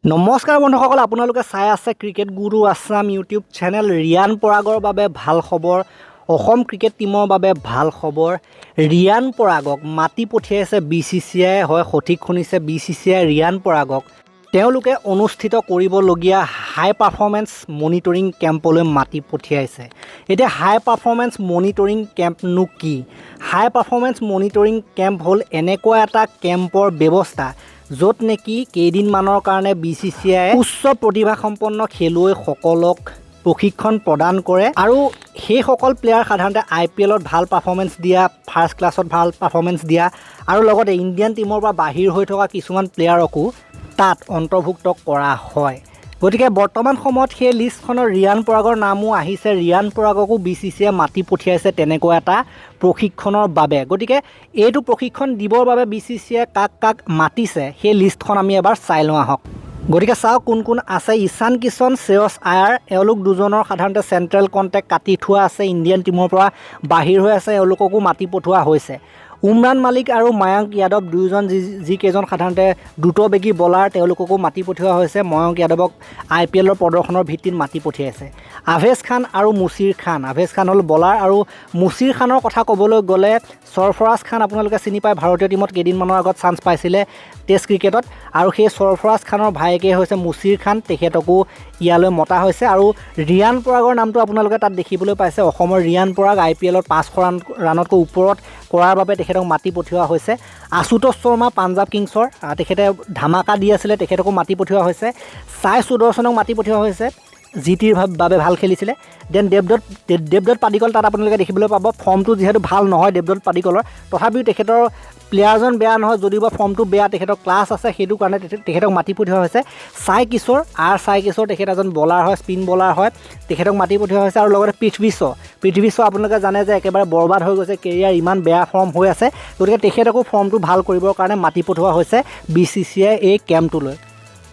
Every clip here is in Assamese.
নমস্কাৰ বন্ধুসকল, আপোনালোকে চাই আছে ক্ৰিকেট গুৰু আছাম ইউটিউব চেনেল। ৰিয়ান পৰাগৰ বাবে ভাল খবৰ, অসম ক্ৰিকেট টীমৰ বাবে ভাল খবৰ। ৰিয়ান পৰাগক মাতি পঠিয়াইছে বিচিচিআই। হয়, সঠিক শুনিছে, বিচিচিআই ৰিয়ান পৰাগক তেওঁলোকে অনুষ্ঠিত কৰিবলগীয়া হাই পাৰফৰ্মেঞ্চ মনিটৰিং কেম্পলৈ মাতি পঠিয়াইছে। এতিয়া হাই পাৰফৰ্মেঞ্চ মনিটৰিং কেম্পনো কি? হাই পাৰফৰ্মেঞ্চ মনিটৰিং কেম্প হ'ল এনেকুৱা এটা কেম্পৰ ব্যৱস্থা, য'ত নেকি কেইদিনমানৰ কাৰণে বিচিচিআই উচ্চ প্ৰতিভাসম্পন্ন খেলুৱৈসকলক প্ৰশিক্ষণ প্ৰদান কৰে আৰু সেইসকল প্লেয়াৰ সাধাৰণতে আইপিএলত ভাল পাৰফৰ্মেঞ্চ দিয়া, ফাৰ্ষ্ট ক্লাছত ভাল পাৰফৰ্মেঞ্চ দিয়া আৰু লগতে ইণ্ডিয়ান টীমৰ পৰা বাহিৰ হৈ থকা কিছুমান প্লেয়াৰকো তাত অন্তৰ্ভুক্ত কৰা হয়। গতিকে বৰ্তমান সময়ত সেই লিষ্টখনত ৰিয়ান পৰাগৰ নামো আহিছে। ৰিয়ান পৰাগকো বিচিচিআই মাতি পঠিয়াইছে তেনেকুৱা এটা প্ৰশিক্ষণৰ বাবে। গতিকে এইটো প্ৰশিক্ষণ দিবৰ বাবে বিচিচিআই কাক কাক মাতিছে, সেই লিষ্টখন আমি এবাৰ চাই লওঁ আহক। গতিকে চাওক কোন কোন আছে। ঈশান কিষণ, শ্ৰেয়স আয়াৰ, এওঁলোক দুজনৰ সাধাৰণতে চেণ্ট্ৰেল কণ্ট্ৰেক্ট কাটি থোৱা আছে, ইণ্ডিয়ান টীমৰ পৰা বাহিৰ হৈ আছে, এওঁলোককো মাতি পঠোৱা হৈছে। উমৰাণ মালিক আৰু মায়ংক যাদৱ দুয়োজন যিকেইজন সাধাৰণতে দ্ৰুতবেগী বলাৰ, তেওঁলোককো মাতি পঠিওৱা হৈছে। ময়ংক যাদৱক আইপিএলৰ প্ৰদৰ্শনৰ ভিত্তিত মাতি পঠিয়াইছে। আভেশ খান আৰু মুছিৰ খান। আভেশ খান হ'ল বলাৰ আৰু মুছিৰ খানৰ কথা ক'বলৈ গ'লে সৰফৰাজ খান আপোনালোকে চিনি পায়, ভাৰতীয় টীমত কেইদিনমানৰ আগত চান্স পাইছিলে টেষ্ট ক্ৰিকেটত আৰু সেই সৰফৰাজ খানৰ ভায়েকেই হৈছে মুছিৰ খান, তেখেতকো ইয়ালৈ মতা হৈছে। আৰু ৰিয়ান পৰাগৰ নামটো আপোনালোকে তাত দেখিবলৈ পাইছে। অসমৰ ৰিয়ান পৰাগ আইপিএলত 500 ৰানতকৈ ওপৰত কৰাৰ বাবে তেখেতক মাতি পঠিওৱা হৈছে। আশুতোষ শৰ্মা, পাঞ্জাৱ কিংছৰ, তেখেতে ধামাকা দি আছিলে, তেখেতকো মাতি পঠিওৱা হৈছে। ছাই সুদৰ্শনক মাতি পঠিওৱা হৈছে, জিটিৰ বাবে ভাল খেলিছিলে। Then Devdutt Devdutt Padikkal তাত আপোনালোকে দেখিবলৈ পাব। ফৰ্মটো যিহেতু ভাল নহয় দেৱদত্ত পাডিকলৰ, তথাপিও তেখেতৰ প্লেয়াৰজন বেয়া নহয়, যদিওবা ফৰ্মটো বেয়া, তেখেতৰ ক্লাছ আছে, সেইটো কাৰণে তেখেতক মাতি পঠিওৱা হৈছে। ছাই কিশোৰ, আৰ ছাই কিশোৰ, তেখেত এজন বলাৰ হয়, স্পিন বলাৰ হয়, তেখেতক মাতি পঠিওৱা হৈছে। আৰু লগতে পৃথ্বী শ্ব। পৃথ্বী শ্ব আপোনালোকে জানে যে একেবাৰে বৰবাদ হৈ গৈছে কেৰিয়াৰ, ইমান বেয়া ফৰ্ম হৈ আছে। গতিকে তেখেতকো ফৰ্মটো ভাল কৰিবৰ কাৰণে মাতি পঠিওৱা হৈছে বিচিচিআই এই কেম্পটোলৈ।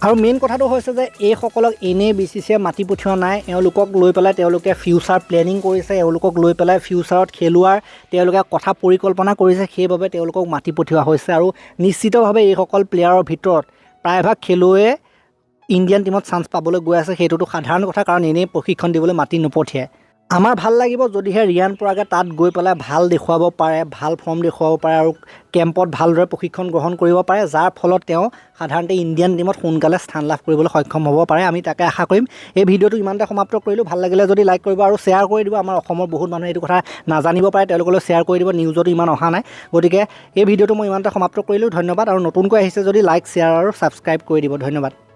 আৰু মেইন কথাটো হৈছে যে এইসকলক এনেই বিচিচিআই মাতি পঠিওৱা নাই। এওঁলোকক লৈ পেলাই তেওঁলোকে ফিউচাৰ প্লেনিং কৰিছে, এওঁলোকক লৈ পেলাই ফিউচাৰত খেলোৱাৰ তেওঁলোকে কথা পৰিকল্পনা কৰিছে, সেইবাবে তেওঁলোকক মাতি পঠিওৱা হৈছে। আৰু নিশ্চিতভাৱে এইসকল প্লেয়াৰৰ ভিতৰত প্ৰায়ভাগ খেলুৱৈয়ে ইণ্ডিয়ান টীমত চান্স পাবলৈ গৈ আছে, সেইটোতো সাধাৰণ কথা, কাৰণ এনেই প্ৰশিক্ষণ দিবলৈ মাতি নপঠিয়ায়। আমাৰ ভাল লাগিব যদিহে ৰিয়ান পৰাগে তাত গৈ পেলাই ভাল দেখুৱাব পাৰে, ভাল ফৰ্ম দেখুৱাব পাৰে আৰু কেম্পত ভালদৰে প্ৰশিক্ষণ গ্ৰহণ কৰিব পাৰে, যাৰ ফলত তেওঁ সাধাৰণতে ইণ্ডিয়ান টীমত সোনকালে স্থান লাভ কৰিবলৈ সক্ষম হ'ব পাৰে। আমি তাকে আশা কৰিম। এই ভিডিঅ'টো ইমানতে সমাপ্ত কৰিলোঁ। ভাল লাগিলে যদি লাইক কৰিব আৰু শ্বেয়াৰ কৰি দিব। আমাৰ অসমৰ বহুত মানুহে এইটো কথা নাজানিব পাৰে, তেওঁলোকলৈ শ্বেয়াৰ কৰি দিব। নিউজতো ইমান অহা নাই। গতিকে এই ভিডিঅ'টো মই ইমানতে সমাপ্ত কৰিলোঁ। ধন্যবাদ। আৰু নতুনকৈ আহিছে যদি লাইক, শ্বেয়াৰ আৰু ছাবস্ক্ৰাইব কৰি দিব। ধন্যবাদ।